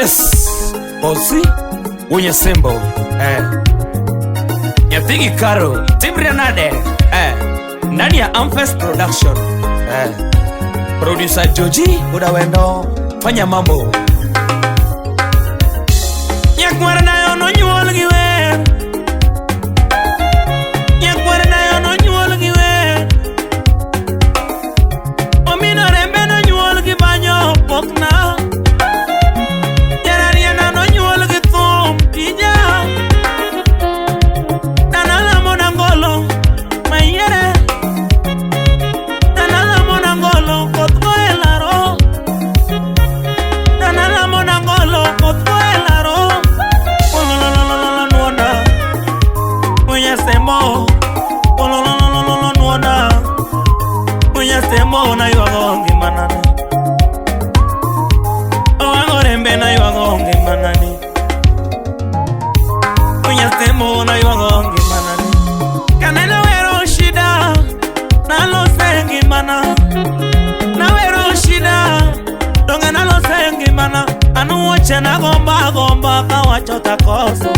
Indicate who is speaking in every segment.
Speaker 1: Yes, Ozi Winye Simbo. Eh. Nyathigi Karo, timre nade? Eh. Ndani ya Amfest Production. Eh. Producer Joji Udawendo, fanya mambo. Nyakwar nayo nonyuol gi wer. Nyakwar nayo nonyuol gi wer. Omino rembe nonyuol gi banyo pokna. Jarariana nonyuol gi thum tija. Dana lamo nangolo mayiere. Dana lamo nangolo koth go e laro. Dana lamo nangolo koth go e laro. Olololololo nuona. Unyasemo. Olololololo nuona. Unyasemo na ywago ngimanane. Owango rembe na ywago ngimanane. Unyasemo na ywago ngimanane. Kaneno wero shida nalose ngimana. Nawero shida donge nalose ngimana. Anu wuoche nagomba gomba kawacho takoso.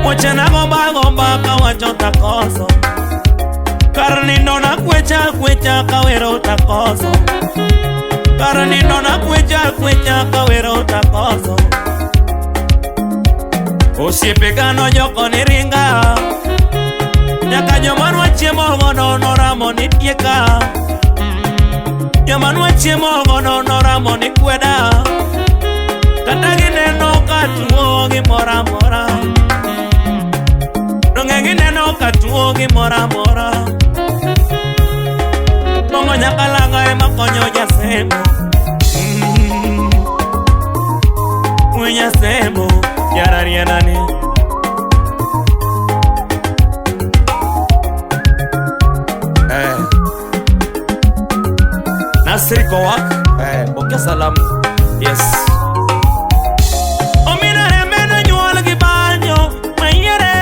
Speaker 1: Wuoche nagomba gomba kawacho takoso. Kar nindo nakwecha kwecha kawero takoso. Kar nindo nakwecha kwecha kawero takoso. Osiepe ka nojoko ni ringa. Nyaka joma nwachiemo godo noramo ni tieka. Joma nwachiemo godo noramo ni kweda. Kata gineno ka tuo gimoro amora. Donge gineno ka tuo gimoro amora. Bongo nyakalaga ema konyo jasemo. Unyasemo jararianani. Eh. Nasri Kowak, eh, pokea salamu. Yes. Omina rembe nonyuol gi banjo mayiere.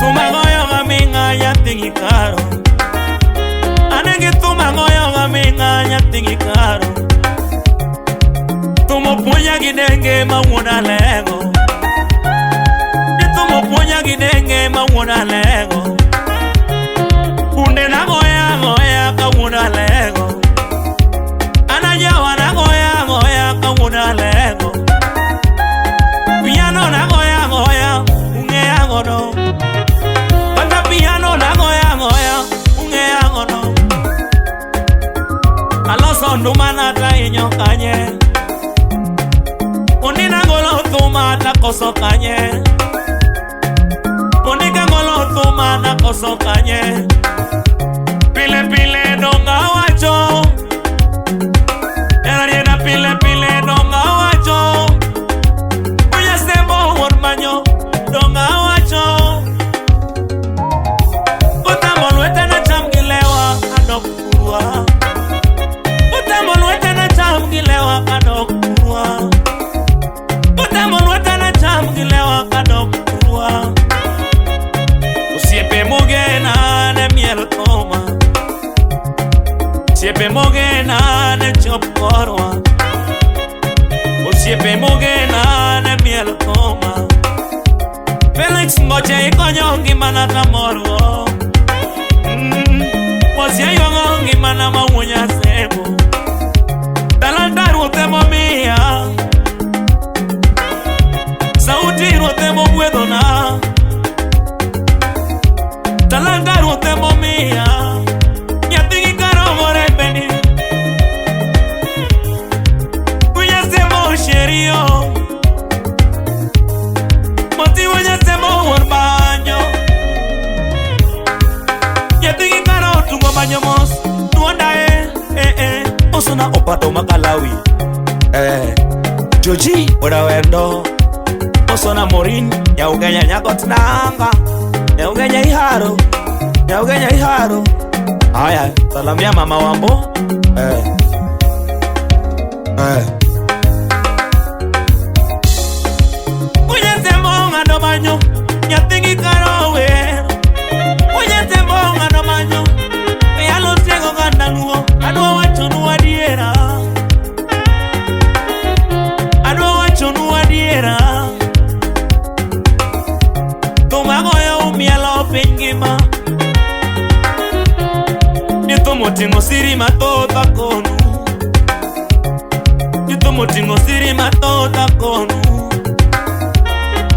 Speaker 1: Thum agoyo gaming'a nyathi gi karo. An gi thum agoyo gaming'a nyathi gi karo. Thum opuonja gi denge ma wuon alego. Ni thum opuonja gi denge ma wuon alego. Bunde nagoya agoya ka wuon alego. An ajawa nagoya agoya ka wuon alego. Piano nagoya agoya ung'eya godo. Kata piano nagoya agoya ung'eya godo. Aloso nduma tahinyo kanye. Mondi nagolo thuma takoso kanye. Mondi kagolo thuma nakoso kanye. Pile pile donga wacho. Yarariena pile pile donga wacho. Uyasembo wuon manyo donga wacho. Otamo lwete na cham gi lewa adok kurwa. Otamo lwete na cham gi lewa adok kurwa. Otamo lwete na cham gi lewa kadok kurwa. Osiepe mogena ne miel thuma. Osiepe mogena ne chop korwa. Osiepe mogena ne miel thuma. Felix Ngoche ikonyo ngimana tamorgo. Mosia ywago ngimana ma wuon Nyasemo. Talanta ruoth emomiya. Sauti ruoth emogwedhona. Talanta ruoth emomiya. Nyathi gi karogo rembeni. Unyasemo sherio. Moti unyasemo wuon banjo. Nyathi gi karo tugo banjo mos. Duonda e eh eh. Osuna opato makalawi. Eh. Joji Odawendo. Osona Morin. Nyaugenya nyagot nanga. Nyaugenya iharo. Nyaugenya iharo. Haya, salamia mama Wambo. Eh. Eh. Unyasemo ng'ado banyo. Nyathi gi karo wer. Unyasemo ng'ado banyo. Yalo tiego ganda luo. Adwa wachonu adiera. Tumoting'o siri mathoth akonu. Tumoting'o siri mathoth akonu.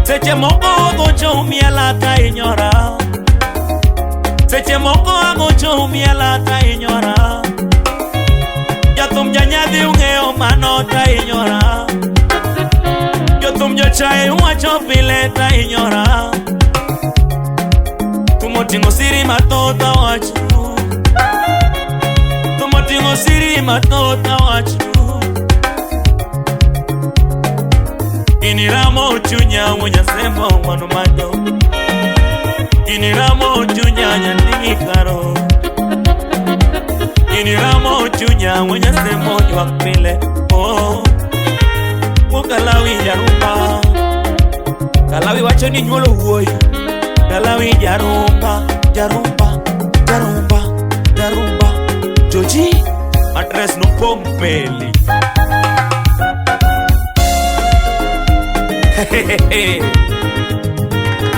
Speaker 1: Seche moko agocho umiela tahinyora. Seche moko agocho umiela tahinyora. Jathum janyadhi ung'eyo mano tahinyora. Jothum jochaye uwacho pile tahinyora. Tumoting'o siri mathoth awacho. Tumoting'o siri mathoth awacho. Iniramo chunya munyasembo mano mado. Iniramo chunya nyandigi karo. Iniramo chunya munyasembo ywak pile. Oh, Kalawi jarumba. Kalawi wacho ni nyuolo wuoyi. Kalawi jarumba, jarumba, jarumba, jarumba. Joji, matres nopong' meli.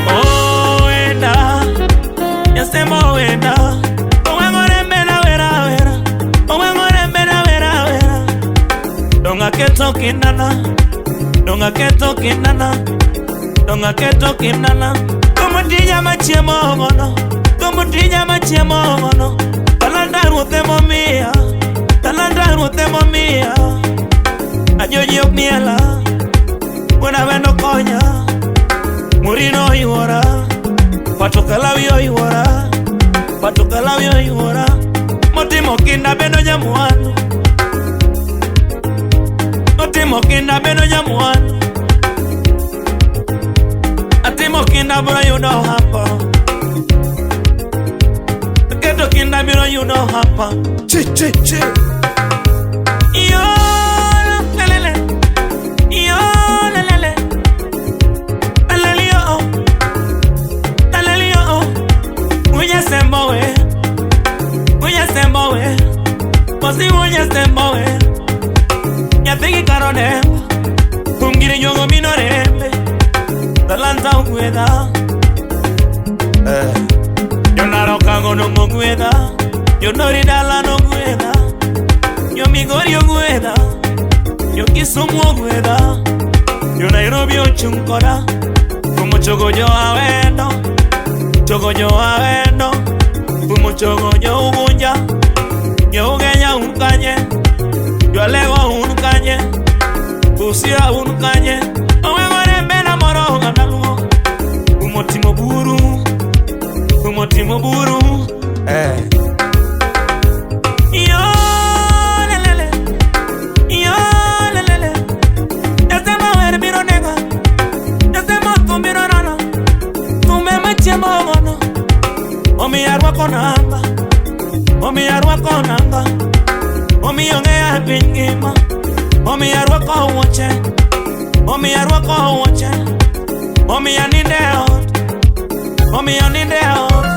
Speaker 1: Oh, enda, yasemo enda. Oweng'ore mbena wera wera. Oweng'ore mbena wera wera. Donga keto kinana. Donga keto kinana. Donga keto kinana. Komutinya machiemo gono. Komutinya machiemo gono. Talanta ruothe momiya. Talanta ruothe momiya. Ajoji ok miela. Wuoda wendo konya. Murino oyuora. Pato Kalawi oyuora. Pato Kalawi oyuora. Motimo kinda bedo jamwandu. Motimo kinda bedo jamwandu. Atimo kinda biro yudo hapa. Aketo kinda biro yudo hapa.
Speaker 2: Chi chi chi.
Speaker 1: Yo lelele. Yo lelele. Alali yo. Alali yo. Unya sembo we. Unya sembo we. Mosi unya sembo we. Nyathigi karone. Tungire nyongo minorembe. Talanta ogwedha. Jonaro kango nong'ogwedha. Jonori dala nogwedha. Jomigori ogwedha. Jokisumu ogwedha. Jo Nairobi ochung' koda. Fumo chogo jo awendo. Chogo jo awendo. Fumo chogo jo Ugunja. Jo Ugenya un kanye. Jo Alego un kanye. Busia un kanye. Oweng'ore mbena moro oganda luo. Fumo timo buru. Fumo timo buru. Yo lelele. Yo lelele. Nasema wer biro nega. Nasema thum biro nono. Thum ema chiemo gono. Omiyo arwako nanga. Omiyo arwako nanga. Omiyo ng'eya e piny ngima. Omiyo arwako wuoche. Omiyo arwako wuoche. Omiyo anindo e ot. Omiyo anindo e ot.